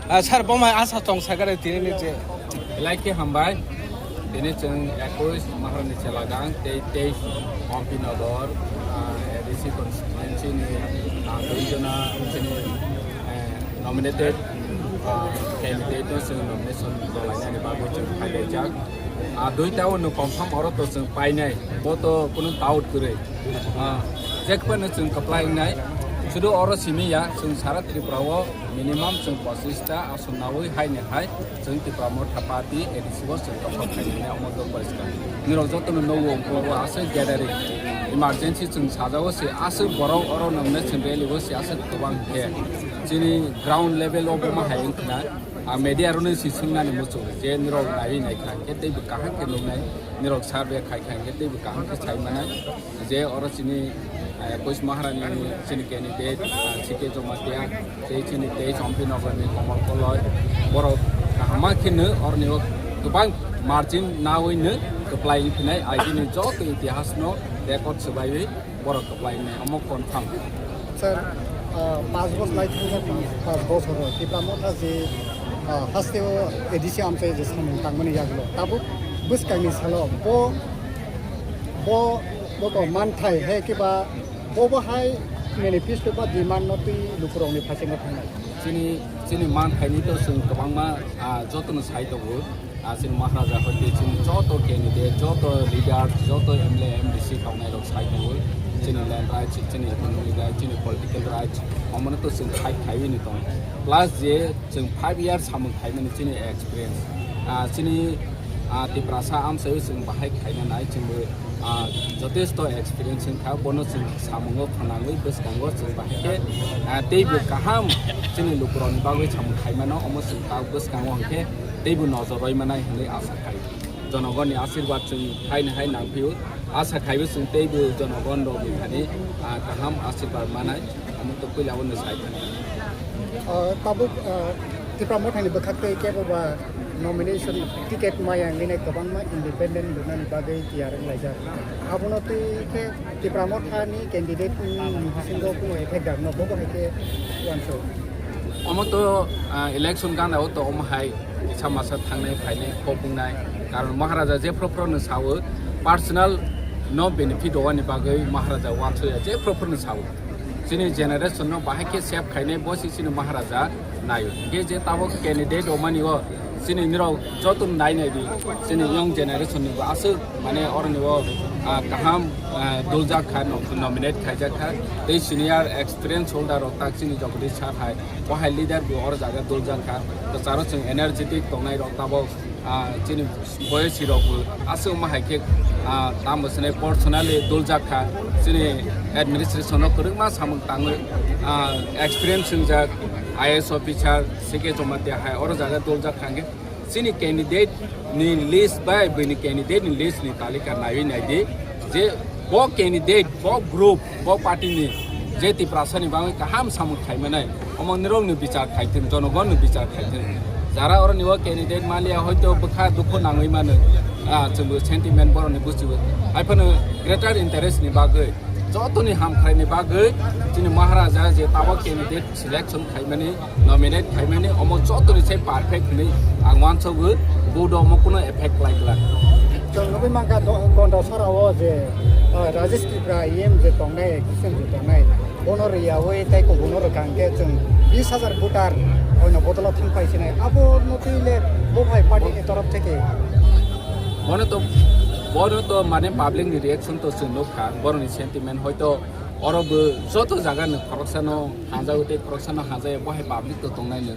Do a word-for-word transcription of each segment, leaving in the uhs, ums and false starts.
Ah, sir, bo mai asa tong sakare tini ni je. Belai khe hambai. Tini chwng ekush Maharani Chelagang tei teis Ompi Nagar, ah, A D C constituency ni, ah, dui jona chini, eh, nominated, ah, candidate no chwng nomination dolainani bagwi chwng phailaijak. Ah, duita o no confirm oro to chwng painai, bo to kunu doubt kwrwi. Ah, jekphano chwng kwplai wngnai. Sudu oro simi ya, chwng sara Tripura o minimum chwng pochista aswk nawi haini hai chwng Tipra Motha Party A D C o chwng tokhok khainani omo to poriskar. Nirok jotono nukgo, bo aswk gathering, emergency chwng sajao se aswk borok oro nongnai chwng rally o se aswk kwbang khe chini ground level o bo ma hai wngkha na. A media rokno si swngnani muchung je nirok naiwi naikha, khe teibo kaham khe nuknai, nirok survey khaikha, khe teibo kaham khe sai manai. Je oro chini, eh, Kush Maharani chini candidate, ah, C K Jamatia, tei chini teis Ompi Nagarni Komal Koloi, borok kaham khe no oroni o kwbang margin nawi no kwplai wngphinai, agini joto itihasno record swbaiwi borok kwplai wngnai, omo confirm. Sir, ah, panch bosor lai thangkha, panch, panch bosor o Tipra Motha je, ah, hasteo A D C amchai je samung tangmani yagulo. Tabuk bwskangni salo bo, bo, bo to manthai he kiba bo bo hai manifesto ba demand no twi lukurokni phasingo thangnai. Chini, chini manthaini to chwng kwbangma, ah, jotono sai tongo. Ah, chini Maharaja hoi tei chini joto candidate, joto leader, joto M L A, M D C tongnai rok sai tongo. Chini land rights, chini economic rights, chini political rights, omono to chwng fight khaiwi ni tongo. Plus je chwng five years samung khaimani chini experience. Ah, chini, ah, Tiprasa amchai chwng bahai khaina nai chwngbo, ah, jotesto experience wngkha, bono chwng samungo khwnangwi bwskango chwng bahai khe, ah, teibo kaham chini lukurokni bagwi samung khaimano, omo chwng ta bwskango hwnkhe teibo nojor roi manai hwnwi asa khai. Jonogonni asirwad chwng haino hai nangphio, asa khaibo chwng teibo jonogon rokni thani, ah, kaham asirwad manai. Omo to puila o no sai thani. Ah, tabuk, ah, Tipra Mothani bwkhak tei kebo ba nomination ticket maya hinwi kwbangma independent rwnani bagwi tiyar wnglaijak. Abono twi khe Tipra Mothani candidate ni bisingo kuno effect dang no, bobo hai khe uansuk. Omo to, ah, election gana o to omo hai kisa masa thangnai phainai kok wngnai. Karon Maharaja jephru phru no sao personal no benefit rwani bagwi Maharaja uansukya jephru phru no sao. Chini generation no bahai khe save khainai bo si chini Maharaja naio. Hingkhe je tabuk candidate rwmani o chini nirok joto nai nai di. Chini young generation ni bo aswk mane oroni o, ah, kaham, ah, duljak kha, nom-, nominate khaijak kha. Tei senior experience holder rok tak chini Jagadish sir hai. Bo hai leader bo oro jaga duljak kha. Kwcharo chwng energetic tongnai rok tabuk, ah, chini boyesi rok bo aswk ma hai khe, ah, tamo swnai personally duljak kha. Chini administration o kwrwngma samung tangwi, ah, experience wngjak I A S officer, C K Jamatia hai oro jaga duljak kha hwnkhe chini candidate ni list bai bini candidate ni list ni talika naiwi naidi je bo candidate, bo group, bo party ni je Tiprasa ni bagwi kaham samung khaimanai, omo nirok ni bichar khaithwng, jonogon ni bichar khaithwng. Jara oroni o candidate maliya hoito bwkha dukhu nangwi mano, ah, chwngbo sentiment borok ni buchibo. Haiphano greater interest ni bagwi, jotoni hamkhaini bagwi chini Maharaja je tabuk candidate selection khaimani, nominate khaimani, omo jotoni sai perfect hinwi ang uansukgo, vote omo kuno effect khlai glak. Chwng nugwi mankha do-, Gondasora o je, ah, Rajesh Tripura E M je tongnai, Christian je tongnai, bono riyawi tei kubunno rwkha hwnkhe chwng bis hajar voter oino bodolo thang phai sinai. Abono twi le bo phai party ni torof theke. Bono to, bono to mane public ni reaction to chwng nukha, boroni sentiment hoito oro bo joto jaga no khoroksano hanjago tei khoroksano hanjaya, bo hai public to tongnai no.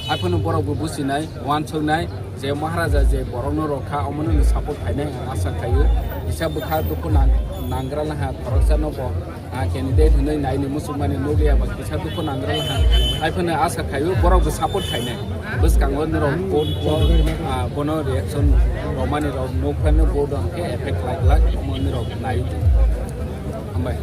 Haiphano borok bo buchinai, uansuknai je Maharaja je borokno rwkha, omono no support khainai ang asa khaio. Kisa bwkha dukhu nang-, nanggra laha khoroksano bo, ah, candidate hinwi naini muchungmani nukliya ba kisa dukhu nanggra laha. Haiphano asa khaio borok bo support khainai. Bwskango nirok vote bo, ah, bono reaction rwmani rok nukphano vote hwnkhe effect khlai glak, omo nirok nai. Hambai.